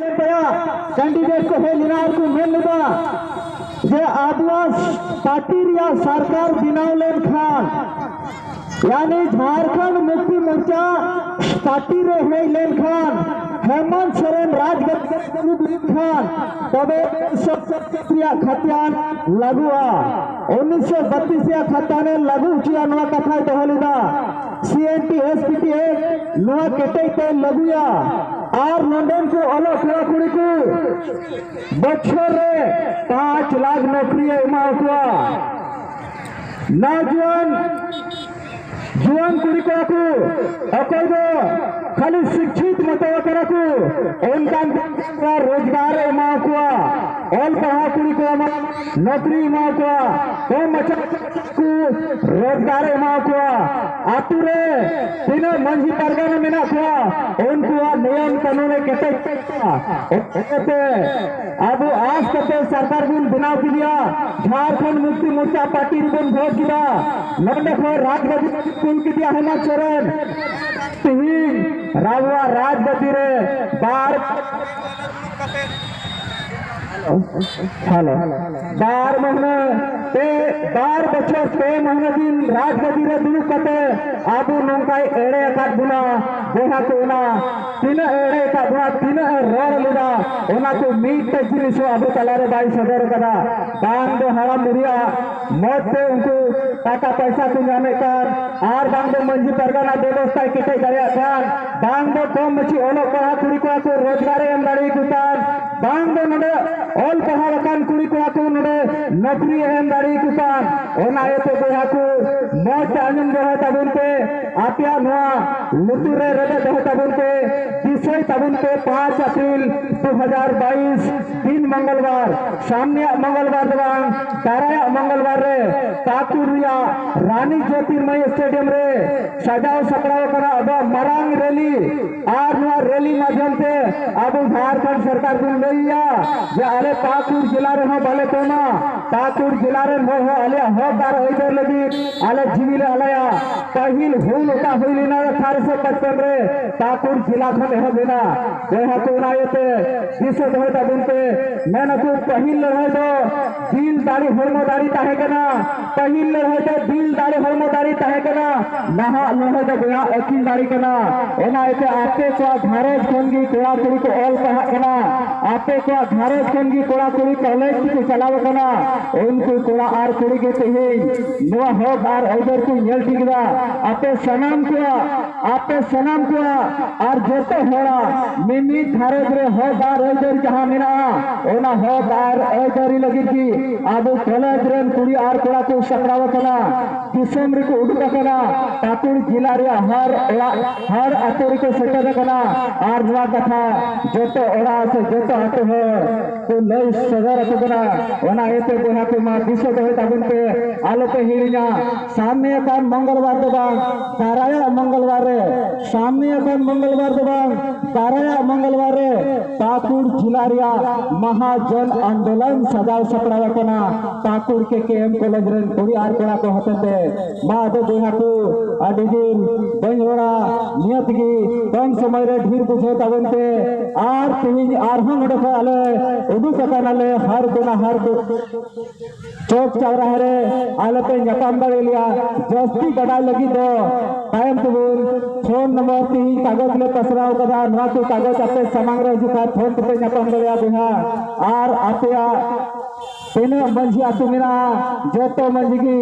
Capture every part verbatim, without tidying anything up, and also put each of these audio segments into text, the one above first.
ᱞᱮᱱ ᱛᱟᱭᱟ᱾ ᱠᱮᱱᱰᱤᱰᱮᱴ ᱠᱚ ᱦᱮᱡ ᱞᱮᱱᱟ ᱟᱨ ᱠᱚ ᱢᱮᱱ ᱞᱮᱫᱟ ᱡᱮ ᱟᱵᱚᱣᱟᱜ ᱯᱟᱨᱴᱤ ᱨᱮᱭᱟᱜ ᱥᱚᱨᱠᱟᱨ ᱵᱮᱱᱟᱣ ᱞᱮᱱᱠᱷᱟᱱ, ᱭᱟᱱᱤ ᱡᱷᱟᱨᱠᱷᱚᱸᱰ ᱢᱩᱠᱛᱤ ᱢᱳᱨᱪᱟ ᱯᱟᱨᱴᱤ ᱨᱮ ᱦᱮᱡ ᱞᱮᱱᱠᱷᱟᱱ, ᱦᱮᱢᱚᱱᱛ ᱥᱚᱨᱮᱱ ᱨᱟᱡᱽ ᱜᱟᱹᱫᱤ ᱨᱮ ᱫᱩᱲᱩᱵ ᱞᱮᱱᱠᱷᱟᱱ, ᱛᱚᱵᱮ ᱥᱚᱵ ᱨᱮᱭᱟᱜ ᱠᱷᱟᱛᱤᱭᱟᱱ ᱞᱟᱹᱜᱩᱜᱼᱟ᱾ ᱩᱱᱤᱥᱥᱚ ᱵᱟᱛᱤᱥ ᱨᱮᱭᱟᱜ ᱠᱷᱟᱛᱟᱱ ᱮ ᱞᱟᱹᱜᱩ ᱦᱚᱪᱚᱭᱟ, ᱱᱚᱣᱟ ᱠᱟᱛᱷᱟᱭ ᱫᱚᱦᱚ ᱞᱮᱫᱟ᱾ C N T S P T act ᱱᱚᱣᱟ ᱠᱮᱴᱮᱡ ᱛᱮ ᱞᱟᱹᱜᱩᱭᱟ ᱟᱨ ᱱᱚᱰᱮᱱ ᱠᱚ ᱚᱞᱚᱜ ᱠᱚᱲᱟ ᱠᱩᱲᱤ ᱠᱚ ᱵᱚᱪᱷᱚᱨ ᱨᱮ ᱯᱟᱸᱪ ᱞᱟᱠᱷ ᱱᱚᱠᱨᱤᱭᱮ ᱮᱢᱟ ᱠᱚᱣᱟ᱾ ᱱᱚᱣᱡᱩᱣᱟᱱ ᱡᱩᱣᱟᱹᱱ ᱠᱩᱲᱤ ᱠᱚᱲᱟ ᱠᱚ ᱚᱠᱚᱭ ᱫᱚ ᱠᱷᱟᱹᱞᱤ ᱥᱤᱠᱪᱷᱤᱛ ᱢᱚᱛᱚ ᱠᱟᱱᱟ ᱠᱚ, ᱚᱱᱠᱟᱱ ᱠᱚ ᱨᱳᱡᱽᱜᱟᱨ ᱮ ᱮᱢᱟ ᱠᱚᱣᱟ, ᱚᱞ ᱯᱟᱲᱦᱟᱣ ᱠᱩᱲᱤ ᱠᱚᱲᱟ ᱢᱟ ᱱᱚᱠᱨᱤ ᱮᱢᱟ ᱠᱚᱣᱟ, ᱠᱚᱢ ᱢᱟᱪᱷᱟ ᱠᱚ ᱨᱳᱡᱽᱜᱟᱨ ᱮ ᱮᱢᱟ ᱠᱚᱣᱟ᱾ ᱟᱛᱳ ᱨᱮ ᱛᱤᱱᱟᱹᱜ ᱢᱟᱹᱡᱷᱤ ᱯᱟᱨᱜᱟᱱᱟ ᱢᱮᱱᱟᱜ ᱠᱚᱣᱟ, ᱩᱱᱠᱩᱣᱟᱜ ᱱᱤᱭᱚᱢ ᱠᱟᱹᱱᱩᱱ ᱮ ᱠᱮᱴᱮᱡ ᱠᱚᱣᱟ᱾ ᱚᱱᱟᱛᱮ ᱟᱵᱚ ᱟᱥ ᱠᱟᱛᱮ ᱥᱚᱨᱠᱟᱨ ᱵᱚᱱ ᱵᱮᱱᱟᱣ ᱠᱮᱫᱮᱭᱟ, ᱡᱷᱟᱲᱠᱷᱚᱸᱰ ᱢᱩᱠᱛᱤ ᱢᱳᱨᱪᱟ ᱯᱟᱨᱴᱤ ᱨᱮᱵᱚᱱ ᱵᱷᱳᱴ ᱠᱮᱫᱟ᱾ ᱱᱚᱰᱮ ᱠᱷᱚᱱ ᱨᱟᱡᱽ ᱜᱟᱹᱫᱤ ᱠᱩᱞ ᱠᱮᱫᱮᱭᱟ ᱦᱮᱢᱚᱱᱛ ᱥᱚᱨᱮᱱ᱾ ᱛᱮᱦᱮᱧ ᱟᱵᱚᱣᱟᱜ ᱨᱟᱡᱽ ᱜᱟᱹᱫᱤ ᱨᱮ ᱵᱟᱨ, ᱦᱮᱞᱳ, ᱵᱟᱨ ᱢᱟᱹᱦᱱᱟᱹ, ᱯᱮ, ᱵᱟᱨ ᱵᱚᱪᱷᱚᱨ ᱯᱮ ᱢᱟᱹᱦᱱᱟᱹ ᱫᱤᱱ ᱨᱟᱡᱽ ᱜᱟᱹᱫᱤ ᱨᱮ ᱫᱩᱲᱩᱵ ᱠᱟᱛᱮ ᱟᱵᱚ ᱱᱚᱝᱠᱟᱭ ᱮᱲᱮ ᱟᱠᱟᱫ ᱵᱚᱱᱟ᱾ ᱵᱚᱭᱦᱟ ᱠᱚ, ᱚᱱᱟ ᱛᱤᱱᱟᱹᱜ ᱮ ᱮᱲᱮ ᱟᱠᱟᱫ ᱵᱚᱱᱟ, ᱛᱤᱱᱟᱹᱜ ᱮ ᱨᱚᱲ ᱞᱮᱫᱟ, ᱚᱱᱟ ᱠᱚ ᱢᱤᱫᱴᱮᱡ ᱡᱤᱱᱤᱥ ᱦᱚᱸ ᱟᱵᱚ ᱛᱟᱞᱟᱨᱮ ᱵᱟᱭ ᱥᱚᱫᱚᱨ ᱟᱠᱟᱫᱟ᱾ ᱵᱟᱝ ᱫᱚ ᱦᱟᱲᱟᱢ ᱵᱩᱲᱦᱤᱭᱟᱜ ᱢᱚᱡᱽ ᱛᱮ ᱩᱱᱠᱩ ᱴᱟᱠᱟ ᱯᱚᱭᱥᱟ ᱠᱚ ᱧᱟᱢᱮᱫ ᱠᱟᱱ, ᱟᱨ ᱵᱟᱝ ᱫᱚ ᱢᱟᱹᱡᱷᱤ ᱯᱟᱨᱜᱟᱱᱟ ᱵᱮᱵᱚᱥᱛᱷᱟᱭ ᱠᱮᱴᱮᱡ ᱫᱟᱲᱮᱭᱟᱜ ᱠᱟᱱ, ᱵᱟᱝ ᱫᱚ ᱠᱚᱢ ᱢᱟᱹᱪᱷᱤ ᱚᱞᱚᱜ ᱯᱟᱲᱦᱟᱜ ᱠᱩᱲᱤ ᱠᱚᱲᱟ ᱠᱚ ᱨᱳᱡᱽᱜᱟᱨ ᱮ ᱮᱢ ᱫᱟᱲᱮᱭᱟᱠᱚ ᱠᱟᱱ, ᱵᱟᱝ ᱫᱚ ᱱᱚᱰᱮ ᱚᱞ ᱯᱟᱲᱦᱟᱣ ᱟᱠᱟᱱ ᱠᱩᱲᱤ ᱠᱚᱲᱟ ᱠᱚ ᱱᱚᱰᱮ ᱱᱚᱠᱨᱤ ᱮ ᱮᱢ ᱫᱟᱲᱮᱭᱟᱠᱚ ᱠᱟᱱ᱾ ᱚᱱᱟ ᱤᱭᱟᱹᱛᱮ ᱵᱚᱭᱦᱟ ᱠᱚ, ᱢᱚᱡᱽ ᱛᱮ ᱟᱸᱡᱚᱢ ᱫᱚᱦᱚᱭ ᱛᱟᱵᱚᱱ ᱯᱮ, ᱟᱯᱮᱭᱟᱜ ᱱᱚᱣᱟ ᱞᱩᱛᱩᱨ ᱨᱮ ᱨᱮᱵᱮᱫ ᱫᱚᱦᱚᱭ ᱛᱟᱵᱚᱱ ᱯᱮ, ᱫᱤᱥᱟᱹᱭ ᱛᱟᱵᱚᱱ ᱯᱮ, ᱯᱟᱸᱪ ᱟᱯᱨᱤᱞ ᱫᱩ ᱦᱟᱡᱟᱨ ᱵᱟᱭᱤᱥ, ᱫᱤᱱ ᱢᱚᱝᱜᱚᱞᱵᱟᱨ, ᱥᱟᱢᱱᱮᱭᱟᱜ ᱢᱚᱝᱜᱚᱞᱵᱟᱨ ᱫᱚ ᱵᱟᱝ, ᱫᱟᱨᱟᱭᱟᱜ ᱢᱚᱝᱜᱚᱞᱵᱟᱨ ᱨᱮ ᱯᱟᱹᱠᱩᱲ ᱨᱮᱭᱟᱜ ᱨᱟᱱᱤ ᱡᱳᱛᱤᱨᱢᱚᱭ ᱥᱴᱮᱰᱤᱭᱟᱢ ᱨᱮ ᱥᱟᱡᱟᱣ ᱥᱟᱯᱲᱟᱣ ᱟᱠᱟᱱᱟ ᱟᱵᱚᱣᱟᱜ ᱢᱟᱨᱟᱝ ᱨᱮᱞᱤ᱾ ᱟᱨ ᱱᱚᱣᱟ ᱨᱮᱞᱤ ᱢᱟᱫᱷᱭᱚᱢ ᱛᱮ ᱟᱵᱚ ᱡᱷᱟᱲᱠᱷᱚᱸᱰ ᱥᱚᱨᱠᱟᱨ ᱵᱚᱱ ᱞᱟᱹᱭᱟ ᱡᱮ ᱟᱞᱮ ᱯᱟᱹᱠᱩᱲ ᱡᱮᱞᱟ ᱨᱮᱦᱚᱸ ᱵᱟᱞᱮ ᱠᱚᱢᱟ, ᱯᱟᱹᱠᱩᱲ ᱡᱮᱞᱟ ᱨᱮᱱ ᱦᱚᱲ ᱦᱚᱸ ᱟᱞᱮᱭᱟᱜ ᱦᱚᱠ ᱟᱨ ᱟᱹᱭᱫᱟᱹᱨ ᱞᱟᱹᱜᱤᱫ ᱟᱞᱮ ᱡᱤᱣᱤ ᱞᱮ ᱟᱞᱟᱭᱟ᱾ ᱯᱟᱹᱦᱤᱞ ᱦᱩᱞ ᱚᱠᱟ ᱦᱩᱭ ᱞᱮᱱᱟ ᱟᱴᱷᱟᱨᱚᱥᱚ ᱯᱟᱸᱪᱯᱚᱱ ᱨᱮ, ᱯᱟᱹᱠᱩᱲ ᱡᱮᱞᱟ ᱠᱷᱚᱱ ᱮᱦᱚᱵ ᱞᱮᱱᱟ᱾ ᱵᱚᱭᱦᱟ ᱠᱚ, ᱚᱱᱟ ᱤᱭᱟᱹᱛᱮ ᱫᱤᱥᱟᱹ ᱫᱚᱦᱚᱭ ᱛᱟᱵᱚᱱ ᱯᱮ᱾ ᱢᱮᱱ ᱟᱠᱚ, ᱯᱟᱹᱦᱤᱞ ᱞᱟᱹᱲᱦᱟᱹᱭ ᱫᱚ ᱫᱤᱞ ᱫᱟᱲᱮ ᱦᱚᱲᱢᱚ ᱫᱟᱲᱮ ᱛᱟᱦᱮᱸ ᱠᱟᱱᱟ᱾ ᱯᱟᱹᱦᱤᱞ ᱞᱟᱹᱲᱦᱟᱹᱭ ᱫᱚ ᱫᱤᱞ ᱫᱟᱲᱮ ᱦᱚᱲᱢᱚ ᱫᱟᱲᱮ ᱛᱟᱦᱮᱸ ᱠᱟᱱᱟ᱾ ᱱᱟᱦᱟᱜ ᱞᱟᱹᱲᱦᱟᱹᱭ ᱫᱚ ᱵᱚᱭᱦᱟ ᱟᱹᱠᱤᱞ ᱫᱟᱲᱮ ᱠᱟᱱᱟ᱾ ᱚᱱᱟ ᱤᱭᱟᱹᱛᱮ ᱟᱯᱮ ᱠᱚᱣᱟᱜ ᱜᱷᱟᱨᱚᱸᱡᱽ ᱠᱷᱚᱱ ᱜᱮ ᱠᱚᱲᱟ ᱠᱩᱲᱤ ᱠᱚ ᱚᱞ ᱯᱟᱲᱦᱟᱜ ᱠᱟᱱᱟ᱾ ᱟᱯᱮ ᱠᱚᱣᱟᱜ ᱜᱷᱟᱨᱚᱸᱡᱽ ᱠᱷᱚᱱ ᱜᱮ ᱠᱚᱲᱟ ᱠᱩᱲᱤ ᱠᱚᱞᱮᱡᱽ ᱛᱮᱠᱚ ᱪᱟᱞᱟᱣ ᱟᱠᱟᱱᱟ᱾ ᱩᱱᱠᱩ ᱠᱚᱲᱟ ᱟᱨ ᱠᱩᱲᱤ ᱜᱮ ᱛᱮᱦᱮᱧ ᱱᱚᱣᱟ ᱦᱚᱠ ᱟᱨ ᱟᱹᱭᱫᱟᱹᱨ ᱠᱚ ᱧᱮᱞ ᱴᱷᱤᱠ ᱮᱫᱟ᱾ ᱟᱯᱮ ᱥᱟᱱᱟᱢ ᱠᱚᱣᱟᱜ, ᱟᱯᱮ ᱥᱟᱱᱟᱢ ᱠᱚᱣᱟᱜ ᱟᱨ ᱡᱚᱛᱚ ᱦᱚᱲᱟᱜ ᱢᱤᱢᱤᱫ ᱜᱷᱟᱨᱚᱸᱡᱽ ᱨᱮ ᱦᱚᱠ ᱟᱨ ᱟᱹᱭᱫᱟᱹᱨ ᱡᱟᱦᱟᱸ ᱢᱮᱱᱟᱜᱼᱟ, ᱚᱱᱟ ᱦᱚᱠ ᱟᱨ ᱟᱹᱭᱫᱟᱹᱨᱤ ᱞᱟᱹᱜᱤᱫ ᱜᱮ ᱟᱵᱚ ᱠᱚᱞᱮᱡᱽ ᱨᱮᱱ ᱠᱩᱲᱤ ᱟᱨ ᱠᱚᱲᱟ ᱠᱚ ᱥᱟᱯᱲᱟᱣ ᱟᱠᱟᱱᱟ, ᱫᱤᱥᱚᱢ ᱨᱮᱠᱚ ᱩᱰᱩᱠ ᱟᱠᱟᱱᱟ, ᱯᱟᱹᱠᱩᱲ ᱡᱮᱞᱟ ᱨᱮᱭᱟᱜ ᱦᱟᱨ ᱚᱲᱟᱜ, ᱦᱟᱨ ᱟᱹᱛᱩ ᱨᱮᱠᱚ ᱥᱮᱴᱮᱨ ᱟᱠᱟᱱᱟ᱾ ᱟᱨ ᱱᱚᱣᱟ ᱠᱟᱛᱷᱟ ᱡᱚᱛᱚ ᱚᱲᱟᱜ ᱥᱮ ᱡᱚᱛᱚ ᱟᱹᱛᱩ ᱦᱚᱲ ᱠᱚ ᱞᱟᱹᱭ ᱥᱚᱫᱚᱨ ᱟᱠᱚ ᱠᱟᱱᱟ᱾ ᱚᱱᱟ ᱤᱭᱟᱹᱛᱮ ᱵᱚᱭᱦᱟ ᱠᱚ, ᱢᱟ ᱫᱤᱥᱟᱹ ᱫᱚᱦᱚᱭ ᱛᱟᱵᱚᱱ ᱯᱮ, ᱟᱞᱚ ᱯᱮ ᱦᱤᱲᱤᱧᱟ᱾ ᱥᱟᱢᱱᱮ ᱟᱠᱟᱱ ᱢᱚᱝᱜᱚᱞᱵᱟᱨ ᱫᱚ ᱵᱟᱝ, ᱫᱟᱨᱟᱭᱟᱜ ᱢᱚᱝᱜᱚᱞᱵᱟᱨ ᱨᱮ, ᱥᱟᱢᱱᱮ ᱟᱠᱟᱱ ᱢᱚᱝᱜᱚᱞᱵᱟᱨ ᱫᱚ ᱵᱟᱝ, ᱫᱟᱨᱟᱭᱟᱜ ᱢᱚᱝᱜᱚᱞᱵᱟᱨ ᱨᱮ ᱯᱟᱹᱠᱩᱲ ᱡᱮᱞᱟ ᱨᱮᱭᱟᱜ ᱢᱟᱦᱟ ᱡᱚᱱ ᱟᱱᱫᱳᱞᱚᱱ ᱥᱟᱡᱟᱣ ᱥᱟᱯᱲᱟᱣ ᱟᱠᱟᱱᱟ᱾ ᱯᱟᱹᱠᱩᱲ ᱠᱮ ᱠᱮ ᱮᱢ ᱠᱚᱞᱮᱡᱽ ᱨᱮᱱ ᱠᱩᱲᱤ ᱟᱨ ᱠᱚᱲᱟ ᱠᱚ ᱦᱚᱛᱮᱛᱮ᱾ ᱢᱟ ᱟᱫᱚ ᱵᱚᱭᱦᱟ ᱠᱚ, ᱟᱹᱰᱤ ᱫᱤᱱ ᱵᱟᱹᱧ ᱨᱚᱲᱟ, ᱱᱤᱭᱟᱹ ᱛᱮᱜᱮ ᱠᱚᱢ ᱥᱚᱢᱚᱭ ᱨᱮ ᱰᱷᱮᱨ ᱵᱩᱡᱷᱟᱹᱣ ᱛᱟᱵᱚᱱ ᱯᱮ᱾ ᱟᱨ ᱛᱮᱦᱮᱧ ᱟᱨᱦᱚᱸ ᱱᱚᱰᱮ ᱠᱷᱚᱱ ᱟᱞᱮ ᱩᱰᱩᱠ ᱟᱠᱟᱱᱟᱞᱮ ᱦᱟᱨ ᱫᱚᱱᱟ ᱦᱟᱨ ᱫᱚ ᱪᱚᱠ ᱪᱟᱣᱨᱟᱦᱟ ᱨᱮ ᱟᱞᱚᱯᱮ ᱧᱟᱯᱟᱢ ᱫᱟᱲᱮ ᱞᱮᱭᱟ᱾ ᱡᱟᱹᱥᱛᱤ ᱵᱟᱰᱟᱭ ᱞᱟᱹᱜᱤᱫ ᱫᱚ ᱛᱟᱭᱚᱢ ᱛᱮᱵᱚᱱ ᱯᱷᱳᱱ ᱱᱚᱢᱵᱚᱨ ᱛᱮᱦᱮᱧ ᱠᱟᱜᱚᱡᱽ ᱞᱮ ᱯᱟᱥᱱᱟᱣ ᱠᱟᱫᱟ᱾ ᱱᱚᱣᱟ ᱠᱚ ᱠᱟᱜᱚᱡᱽ ᱟᱯᱮ ᱥᱟᱢᱟᱝ ᱨᱮ ᱦᱤᱡᱩᱜ ᱠᱷᱟᱱ ᱯᱷᱳᱱ ᱛᱮᱯᱮ ᱧᱟᱯᱟᱢ ᱫᱟᱲᱮᱭᱟᱜᱼᱟ ᱵᱚᱭᱦᱟ᱾ ᱟᱨ ᱟᱯᱮᱭᱟᱜ ᱛᱤᱱᱟᱹᱜ ᱢᱟᱹᱡᱷᱤ ᱟᱹᱛᱩ ᱢᱮᱱᱟᱜᱼᱟ, ᱡᱚᱛᱚ ᱢᱟᱹᱡᱷᱤ ᱜᱮ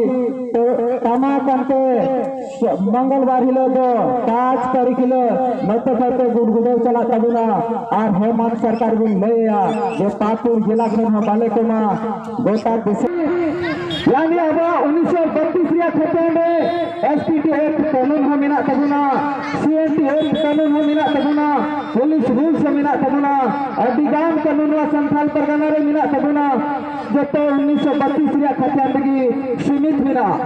ᱛᱟᱢᱟ ᱠᱟᱱᱛᱮ ᱢᱚᱝᱜᱚᱞᱵᱟᱨ ᱦᱤᱞᱳᱜ ᱫᱚ ᱯᱟᱸᱪ ᱛᱟᱹᱨᱤᱠᱷ ᱦᱤᱞᱳᱜ ᱱᱚᱛᱮ ᱯᱟᱛᱮ ᱜᱩᱰᱜᱩᱰᱟᱹᱣ ᱪᱟᱞᱟᱜ ᱛᱟᱵᱚᱱᱟ᱾ ᱟᱨ ᱦᱮᱢᱟᱱᱛ ᱥᱚᱨᱠᱟᱨ ᱵᱚᱱ ᱞᱟᱹᱭᱟ ᱡᱮ ᱯᱟᱹᱠᱩᱲ ᱡᱮᱞᱟ ᱠᱷᱚᱱ ᱦᱚᱸ ᱵᱟᱞᱮ ᱠᱚᱢᱟ, ᱜᱚᱴᱟ ᱫᱤᱥᱚᱢ᱾ ᱭᱟᱱᱤ ᱟᱵᱚᱣᱟᱜ ᱩᱱᱤᱥᱥᱚ ᱵᱟᱛᱤᱥ ᱨᱮᱭᱟᱜ ᱠᱷᱟᱛᱟᱱ ᱨᱮ ᱮᱥ ᱯᱤ ᱴᱤ ᱮᱠᱴ ᱠᱟᱹᱱᱩᱱ ᱦᱚᱸ ᱢᱮᱱᱟᱜ ᱛᱟᱵᱚᱱᱟ, ᱥᱤ ᱮᱱ ᱴᱤ ᱮᱠᱴ ᱠᱟᱹᱱᱩᱱ ᱦᱚᱸ ᱢᱮᱱᱟᱜ ᱛᱟᱵᱚᱱᱟ, ᱯᱩᱞᱤᱥ ᱨᱩᱞᱥ ᱦᱚᱸ ᱢᱮᱱᱟᱜ ᱛᱟᱵᱚᱱᱟ, ᱟᱹᱰᱤ ᱜᱟᱱ ᱠᱟᱹᱱᱩᱱ ᱱᱚᱣᱟ ᱥᱟᱱᱛᱟᱞ ᱯᱟᱨᱜᱟᱱᱟ ᱨᱮ ᱢᱮᱱᱟᱜ ᱛᱟᱵᱚᱱᱟ᱾ ᱡᱚᱛᱚ ᱩᱱᱤᱥᱥᱚ ᱵᱟᱛᱤᱥ ᱨᱮᱭᱟᱜ ᱠᱷᱟᱛᱟᱱ ᱨᱮᱜᱮ ᱥᱤᱢᱤᱛ ᱢᱮᱱᱟᱜᱼᱟ᱾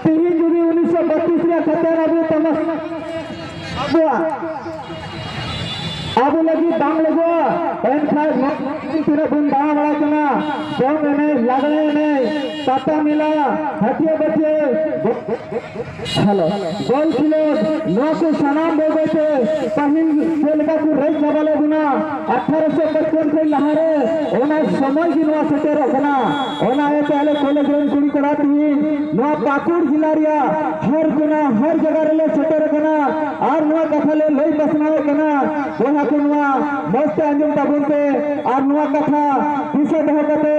ᱛᱮᱦᱮᱧ ᱡᱩᱫᱤ ᱩᱱᱤᱥᱥᱚ ᱵᱟᱛᱤᱥ ᱨᱮᱭᱟᱜ ᱠᱷᱟᱛᱟᱱ ᱟᱵᱚ ᱛᱟᱢᱟᱥ-, ᱟᱵᱚᱣᱟᱜ, ᱟᱵᱚ ᱞᱟᱹᱜᱤᱫ ᱵᱟᱝ ᱞᱟᱹᱜᱩᱜᱼᱟ, ᱮᱱᱠᱷᱟᱱ ᱱᱚᱣᱟ ᱛᱤᱱᱟᱹᱜ ᱵᱚᱱ ᱫᱟᱬᱟ ᱵᱟᱲᱟᱭ ᱠᱟᱱᱟ, ᱫᱚᱝ ᱮᱱᱮᱡ, ᱞᱟᱜᱽᱲᱮ ᱮᱱᱮᱡ, ᱯᱟᱛᱟ ᱢᱮᱞᱟ, ᱦᱟᱹᱴᱤᱭᱟᱹ ᱵᱟᱹᱴᱤᱭᱟᱹ, ᱦᱮᱞᱳ, ᱵᱚᱞ ᱠᱷᱮᱞᱳᱰ, ᱱᱚᱣᱟ ᱠᱚ ᱥᱟᱱᱟᱢ ᱵᱟᱹᱭ ᱵᱟᱹᱭ ᱛᱮ ᱯᱟᱹᱦᱤᱞ ᱪᱮᱫ ᱞᱮᱠᱟ ᱠᱚ ᱨᱮᱡ ᱪᱟᱵᱟ ᱞᱮᱫ ᱵᱚᱱᱟ, ᱟᱴᱷᱟᱨᱚᱥᱚ ᱯᱟᱸᱪᱯᱚᱱ ᱠᱷᱚᱱ ᱞᱟᱦᱟᱨᱮ ᱚᱱᱟ ᱥᱚᱢᱚᱭ ᱜᱮ ᱱᱚᱣᱟ ᱥᱮᱴᱮᱨᱚᱜ ᱠᱟᱱᱟ᱾ ᱚᱱᱟ ᱤᱭᱟᱹᱛᱮ ᱟᱞᱮ ᱠᱚᱞᱮᱡᱽ ᱨᱮᱱ ᱠᱩᱲᱤ ᱠᱚᱲᱟ ᱛᱮᱦᱮᱧ ᱱᱚᱣᱟ ᱯᱟᱹᱠᱩᱲ ᱡᱮᱞᱟ ᱨᱮᱭᱟᱜ ᱦᱚᱨ ᱠᱚᱱᱟ, ᱦᱚᱨ ᱡᱟᱭᱜᱟ ᱨᱮᱞᱮ ᱥᱮᱴᱮᱨ ᱟᱠᱟᱱᱟ ᱟᱨ ᱱᱚᱣᱟ ᱠᱟᱛᱷᱟ ᱞᱮ ᱞᱟᱹᱭ ᱯᱟᱥᱱᱟᱣᱮᱫ ᱠᱟᱱᱟ᱾ ᱵᱚᱭᱦᱟ ᱠᱚ, ᱱᱚᱣᱟ ᱢᱚᱡᱽ ᱛᱮ ᱟᱸᱡᱚᱢ ᱛᱟᱵᱚᱱ ᱯᱮ ᱟᱨ ᱱᱚᱣᱟ ᱠᱟᱛᱷᱟ ᱫᱤᱥᱟᱹ ᱫᱚᱦᱚ ᱠᱟᱛᱮ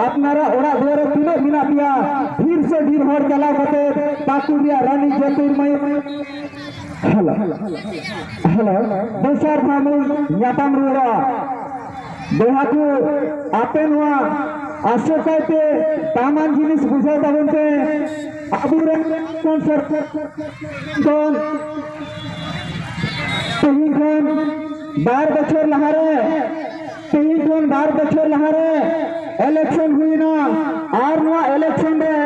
ᱟᱯᱱᱟᱨᱟᱜ ᱚᱲᱟᱜ ᱫᱩᱣᱟᱹᱨ ᱨᱮ ᱛᱤᱱᱟᱹᱜ ᱢᱮᱱᱟᱜ ᱯᱮᱭᱟ, ᱰᱷᱮᱨ ᱥᱮ ᱰᱷᱮᱨ ᱦᱚᱲ ᱪᱟᱞᱟᱣ ᱠᱟᱛᱮ ᱯᱟᱹᱠᱩᱲ ᱨᱮᱭᱟᱜ ᱨᱟᱱᱤ ᱡᱳᱛᱤᱨᱢᱚᱭ ᱦᱮᱞᱳ, ᱦᱮᱞᱳ, ᱫᱚᱥᱟᱨ ᱫᱷᱟᱣ ᱵᱚᱱ ᱧᱟᱯᱟᱢ ᱨᱩᱣᱟᱹᱲᱟ᱾ ᱵᱚᱭᱦᱟ ᱠᱚ, ᱟᱯᱮ ᱱᱚᱣᱟ ᱟᱥᱚᱠᱟᱭᱛᱮ ᱫᱟᱢᱟᱱ ᱡᱤᱱᱤᱥ ᱵᱩᱡᱷᱟᱹᱣ ᱛᱟᱵᱚᱱ ᱯᱮ᱾ ᱟᱵᱚᱨᱮᱱ ᱥᱚᱨᱠᱟᱨ ᱠᱷᱚᱱ ᱛᱮᱦᱮᱧ ᱠᱷᱚᱱ ᱵᱟᱨ ᱵᱚᱪᱷᱚᱨ ᱞᱟᱦᱟᱨᱮ ᱛᱮᱦᱮᱧ ᱠᱷᱚᱱ ᱵᱟᱨ ᱵᱚᱪᱷᱚᱨ ᱞᱟᱦᱟᱨᱮ election ᱦᱩᱭᱱᱟ ᱟᱨ ᱱᱚᱣᱟ election ᱨᱮ,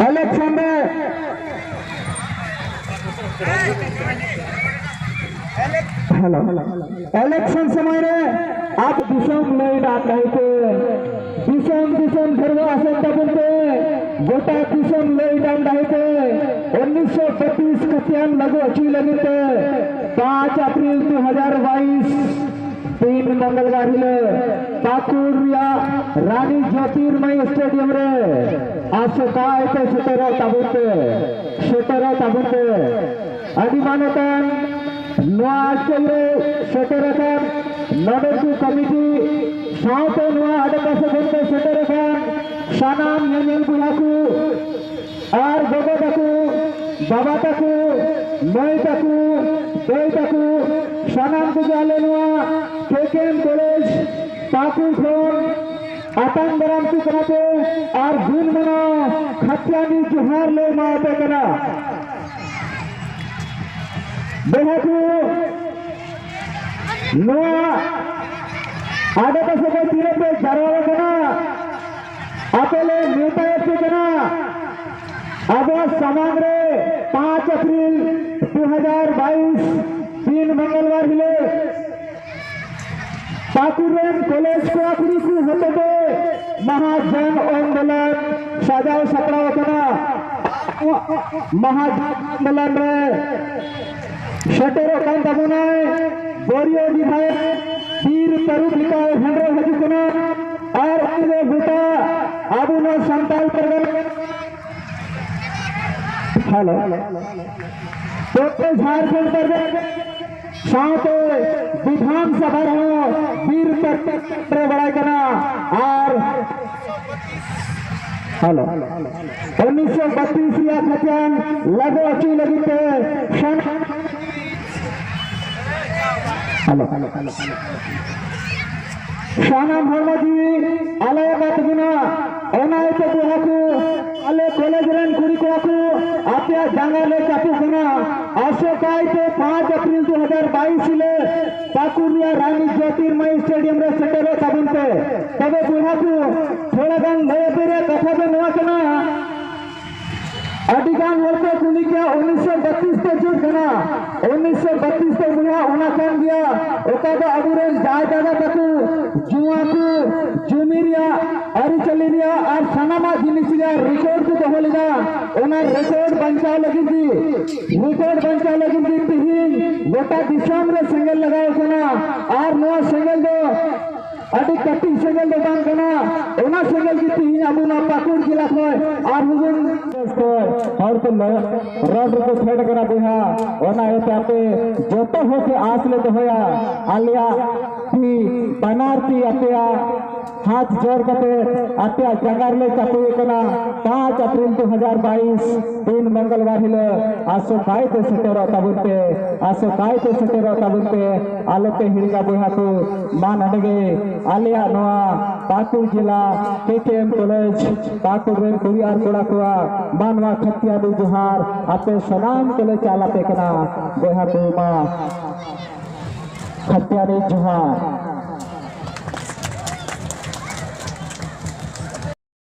election ᱨᱮ, ᱦᱮᱞᱳ, election ᱥᱚᱢᱚᱭ ᱨᱮ ᱟᱵᱚ ᱫᱤᱥᱚᱢ ᱞᱟᱹᱭ ᱰᱟᱠ ᱰᱟᱹᱦᱤ ᱛᱮ, ᱫᱤᱥᱚᱢ ᱫᱤᱥᱚᱢ ᱰᱷᱮᱨᱣᱟ ᱟᱥᱮᱱ ᱛᱟᱵᱚᱱ ᱛᱮ, ᱜᱚᱴᱟ ᱫᱤᱥᱚᱢ ᱞᱟᱹᱭ ᱰᱟᱠ ᱰᱟᱹᱦᱤ ᱛᱮ ᱩᱱᱤᱥᱥᱚ ᱵᱟᱛᱤᱥ ᱠᱷᱟᱹᱛᱤᱭᱟᱱ ᱞᱟᱹᱜᱩ ᱦᱚᱪᱚᱭ ᱞᱟᱹᱜᱤᱫ ᱛᱮ ᱯᱟᱸᱪ ᱮᱯᱨᱤᱞ ᱫᱩ ᱦᱟᱡᱟᱨ ᱵᱟᱭᱤᱥ ᱫᱤᱱ ᱢᱚᱝᱜᱚᱞᱵᱟᱨ ᱦᱤᱞᱳᱜ ᱯᱟᱹᱠᱩᱲ ᱨᱮᱭᱟᱜ ᱨᱟᱱᱤ ᱡᱳᱛᱤᱨᱢᱚᱭ stadium ᱨᱮ ᱟᱥᱚᱠᱟᱭ ᱛᱮ ᱥᱮᱴᱮᱨᱚᱜ ᱛᱟᱵᱚᱱ ᱯᱮ, ᱥᱮᱴᱮᱨᱚᱜ ᱛᱟᱵᱚᱱ ᱯᱮ᱾ ᱟᱹᱰᱤ ᱢᱟᱱᱚᱛᱟᱱ ᱱᱚᱣᱟ stage ᱨᱮ ᱥᱮᱴᱮᱨ ᱟᱠᱟᱱ ᱱᱚᱰᱮ ᱠᱚ committee ᱥᱟᱶᱛᱮ ᱱᱚᱣᱟ ᱟᱰᱮᱯᱟᱥᱮ ᱠᱷᱚᱱ ᱠᱚ ᱥᱮᱴᱮᱨ ᱟᱠᱟᱱ ᱥᱟᱱᱟᱢ ᱧᱮᱧᱮᱞ ᱵᱚᱭᱦᱟ ᱠᱚ, ᱟᱨ ᱜᱚᱜᱚ ᱛᱟᱠᱚ, ᱵᱟᱵᱟ ᱛᱟᱠᱚ, ᱢᱟᱹᱭ ᱛᱟᱠᱚ, ᱫᱟᱹᱭ ᱛᱟᱠᱚ, ᱥᱟᱱᱟᱢ ᱠᱚᱜᱮ ᱟᱞᱮ ᱱᱚᱣᱟ ᱠᱮ ᱠᱮ ᱮᱢ ᱠᱚᱞᱮᱡᱽ ᱯᱟᱹᱠᱩᱲ ᱠᱷᱚᱱ ᱟᱛᱟᱝ ᱫᱟᱨᱟᱢ ᱠᱚ ᱠᱟᱱᱟ ᱯᱮ ᱟᱨ ᱫᱤᱱ ᱢᱟᱱᱟᱣ ᱠᱷᱟᱹᱛᱤᱭᱟᱱᱤ ᱡᱚᱦᱟᱨ ᱞᱮ ᱮᱢᱟ ᱯᱮ ᱠᱟᱱᱟ᱾ ᱵᱚᱭᱦᱟ ᱠᱚ, ᱱᱚᱣᱟ ᱟᱰᱮᱯᱟᱥᱮ ᱠᱚ ᱛᱤᱱᱟᱹᱜ ᱯᱮ ᱡᱟᱨᱣᱟ ᱟᱠᱟᱱᱟ, ᱟᱯᱮ ᱞᱮ ᱱᱮᱣᱛᱟᱭᱮᱫ ᱯᱮ ᱠᱟᱱᱟ᱾ ᱟᱵᱚᱣᱟᱜ ᱥᱟᱢᱟᱝ ᱨᱮ ᱯᱟᱸᱪ ᱮᱯᱨᱤᱞ ᱫᱩ ᱦᱟᱡᱟᱨ ᱵᱟᱭᱤᱥ ᱫᱤᱱ ᱢᱚᱝᱜᱚᱞᱵᱟᱨ ᱦᱤᱞᱳᱜ ᱯᱟᱹᱠᱩᱲ ᱨᱮᱱ ᱠᱚᱞᱮᱡᱽ ᱠᱚᱲᱟ ᱠᱩᱲᱤ ᱠᱚ ᱦᱚᱛᱮᱛᱮ ᱢᱟᱦᱟ ᱡᱟᱱ ᱟᱱᱫᱳᱞᱚᱱ ᱥᱟᱡᱟᱣ ᱥᱟᱯᱲᱟᱣ ᱟᱠᱟᱱᱟ᱾ ᱢᱟᱦᱟ ᱡᱟᱱ ᱟᱱᱫᱳᱞᱚᱱ ᱨᱮ ᱥᱮᱴᱮᱨᱚᱜ ᱠᱟᱱ ᱛᱟᱵᱚᱱᱟᱭ ᱵᱚᱨᱤᱭᱚ ᱵᱤᱫᱷᱟᱭᱚᱠ ᱵᱤᱨ ᱛᱟᱹᱨᱩᱵ ᱞᱮᱠᱟᱭ ᱦᱮᱱᱨᱟᱣ ᱦᱤᱡᱩᱜ ᱠᱟᱱᱟ᱾ ᱟᱨ ᱩᱱᱤ ᱫᱚ ᱜᱚᱴᱟ ᱟᱵᱚ ᱱᱚᱣᱟ ᱥᱟᱱᱛᱟᱲ ᱯᱟᱨᱜᱟᱱᱟ, ᱦᱮᱞᱳ, ᱛᱚ ᱡᱷᱟᱲᱠᱷᱚᱸᱰ ᱯᱟᱨᱜᱟᱱᱟ ᱥᱟᱶᱛᱮ ᱵᱤᱫᱷᱟᱱ ᱥᱚᱵᱷᱟ ᱨᱮᱦᱚᱸ ᱵᱤᱨ ᱛᱟᱹᱨᱩᱵ ᱨᱮ ᱵᱟᱲᱟᱭ ᱠᱟᱱᱟ᱾ ᱟᱨ ᱦᱮᱞᱳ, ᱩᱱᱤᱥᱥᱚ ᱵᱟᱛᱤᱥ ᱨᱮᱭᱟᱜ ᱠᱷᱟᱛᱤᱭᱟᱱ ᱞᱟᱜᱩ ᱦᱚᱪᱚᱭ ᱞᱟᱹᱜᱤᱫ ᱛᱮ ᱥᱟᱱ-, ᱦᱮᱞᱳ, ᱥᱟᱱᱟᱢ ᱦᱚᱲᱢᱚ ᱡᱤᱣᱤ ᱟᱞᱟᱭ ᱟᱠᱟᱫ ᱛᱟᱵᱚᱱᱟ᱾ ᱚᱱᱟ ᱤᱭᱟᱹᱛᱮ ᱵᱚᱭᱦᱟ ᱠᱚ, ᱟᱞᱮ ᱠᱚᱞᱮᱡᱽ ᱨᱮᱱ ᱠᱩᱲᱤ ᱠᱚᱲᱟ ᱠᱚ, ᱟᱯᱮᱭᱟᱜ ᱡᱟᱸᱜᱟ ᱞᱮ ᱪᱟᱯᱚᱜ ᱠᱟᱱᱟ᱾ ᱟᱥᱚᱠᱟᱭ ᱛᱮ ᱯᱟᱸᱪ ᱮᱯᱨᱤᱞ ᱫᱩ ᱦᱟᱡᱟᱨ ᱵᱟᱭᱤᱥ ᱦᱤᱞᱳᱜ ᱯᱟᱹᱠᱩᱲ ᱨᱮᱭᱟᱜ ᱨᱟᱱᱤ ᱡᱳᱛᱤᱨᱢᱚᱭ ᱥᱴᱮᱰᱤᱭᱟᱢ ᱨᱮ ᱥᱮᱴᱮᱨᱚᱜ ᱛᱟᱵᱚᱱ ᱯᱮ᱾ ᱛᱚᱵᱮ ᱵᱚᱭᱦᱟ ᱠᱚ, ᱛᱷᱚᱲᱟ ᱜᱟᱱ ᱞᱟᱹᱭ ᱟᱯᱮ ᱨᱮᱭᱟᱜ ᱠᱟᱛᱷᱟ ᱫᱚ ᱱᱚᱣᱟ ᱠᱟᱱᱟ, ᱟᱹᱰᱤ ᱜᱟᱱ ᱦᱚᱲ ᱠᱚ ᱠᱩᱞᱤ ᱠᱮᱭᱟ, ᱩᱱᱤᱥᱥᱚ ᱵᱟᱛᱤᱥ ᱫᱚ ᱪᱮᱫ ᱠᱟᱱᱟ? ᱩᱱᱤᱥᱥᱚ ᱵᱟᱛᱤᱥ ᱫᱚ ᱵᱚᱭᱦᱟ ᱚᱱᱟ ᱠᱟᱱ ᱜᱮᱭᱟ, ᱚᱠᱟ ᱫᱚ ᱟᱵᱚᱨᱮᱱ ᱡᱟᱭ ᱫᱟᱫᱟ ᱛᱟᱠᱚ ᱡᱩᱣᱟ ᱠᱚ ᱡᱩᱢᱤ ᱨᱮᱭᱟᱜ, ᱟᱹᱨᱤᱪᱟᱹᱞᱤ ᱨᱮᱭᱟᱜ ᱟᱨ ᱥᱟᱱᱟᱢᱟᱜ ᱡᱤᱱᱤᱥ ᱨᱮᱭᱟᱜ ᱨᱮᱠᱚᱨᱰ ᱠᱚ ᱫᱚᱦᱚ ᱞᱮᱫᱟ᱾ ᱚᱱᱟ ᱨᱮᱠᱚᱨᱰ ᱵᱟᱧᱪᱟᱣ ᱞᱟᱹᱜᱤᱫ ᱜᱮ, ᱨᱮᱠᱚᱨᱰ ᱵᱟᱧᱪᱟᱣ ᱞᱟᱹᱜᱤᱫ ᱜᱮ ᱛᱤᱦᱤᱧ ᱜᱚᱴᱟ ᱫᱤᱥᱚᱢ ᱨᱮ ᱥᱮᱸᱜᱮᱞ ᱞᱟᱜᱟᱣ ᱠᱟᱱᱟ᱾ ᱟᱨ ᱱᱚᱣᱟ ᱥᱮᱸᱜᱮᱞ ᱫᱚ ᱟᱹᱰᱤ ᱠᱟᱹᱴᱤᱡ ᱥᱮᱸᱜᱮᱞ ᱫᱚ ᱵᱟᱝ ᱠᱟᱱᱟ᱾ ᱚᱱᱟ ᱥᱮᱸᱜᱮᱞ ᱜᱮ ᱛᱤᱦᱤᱧ ᱟᱵᱚ ᱱᱚᱣᱟ ᱯᱟᱹᱠᱩᱲ ᱡᱮᱞᱟ ᱠᱷᱚᱱ ᱟᱨᱦᱚᱸ ᱵᱚᱱ ᱦᱚᱲ ᱠᱚ ᱞᱚ-, ᱨᱚᱰ ᱨᱮᱠᱚ ᱯᱷᱮᱰ ᱠᱟᱱᱟ ᱵᱚᱭᱦᱟ᱾ ᱚᱱᱟ ᱤᱭᱟᱹᱛᱮ ᱟᱯᱮ ᱡᱚᱛᱚ ᱦᱚᱲ ᱴᱷᱮᱱ ᱟᱸᱥ ᱞᱮ ᱫᱚᱦᱚᱭᱟ, ᱟᱞᱮᱭᱟᱜ ᱛᱤ, ᱵᱟᱱᱟᱨ ᱛᱤ ᱟᱯᱮᱭᱟᱜ ᱦᱟᱛ ᱡᱳᱲ ᱠᱟᱛᱮ ᱟᱯᱮᱭᱟᱜ ᱡᱟᱸᱜᱟ ᱨᱮᱞᱮ ᱪᱟᱯᱚᱭᱮᱫ ᱠᱟᱱᱟ᱾ ᱯᱟᱸᱪ ᱮᱯᱨᱤᱞ ᱫᱩ ᱦᱟᱡᱟᱨ ᱵᱟᱭᱤᱥ, ᱫᱤᱱ ᱢᱚᱝᱜᱚᱞᱵᱟᱨ ᱦᱤᱞᱳᱜ ᱟᱥᱚᱠᱟᱭ ᱛᱮ ᱥᱮᱴᱮᱨᱚᱜ ᱛᱟᱵᱚᱱ ᱯᱮ, ᱟᱥᱚᱠᱟᱭ ᱛᱮ ᱥᱮᱴᱮᱨᱚᱜ ᱛᱟᱵᱚᱱ ᱯᱮ᱾ ᱟᱞᱚᱯᱮ ᱦᱤᱲᱤᱧᱟ ᱵᱚᱭᱦᱟ ᱠᱚ, ᱢᱟ ᱱᱚᱰᱮ ᱜᱮ ᱟᱞᱮᱭᱟᱜ ᱱᱚᱣᱟ ᱯᱟᱹᱠᱩᱲ ᱡᱮᱞᱟ ᱠᱮ ᱠᱮ ᱮᱢ ᱠᱚᱞᱮᱡᱽ ᱯᱟᱹᱠᱩᱲ ᱨᱮᱱ ᱠᱩᱲᱤ ᱟᱨ ᱠᱚᱲᱟ ᱠᱚᱣᱟᱜ ᱢᱟ ᱱᱚᱣᱟ ᱠᱷᱟᱹᱛᱤᱭᱟᱹᱨᱤ ᱡᱚᱦᱟᱨ ᱟᱯᱮ ᱥᱟᱱᱟᱢ ᱠᱚᱞᱮ ᱪᱟᱞ ᱟᱯᱮ ᱠᱟᱱᱟ᱾ ᱵᱚᱭᱦᱟ ᱠᱚ ᱢᱟ ᱠᱷᱟᱹᱛᱤᱭᱟᱹᱨᱤ ᱡᱚᱦᱟᱨ᱾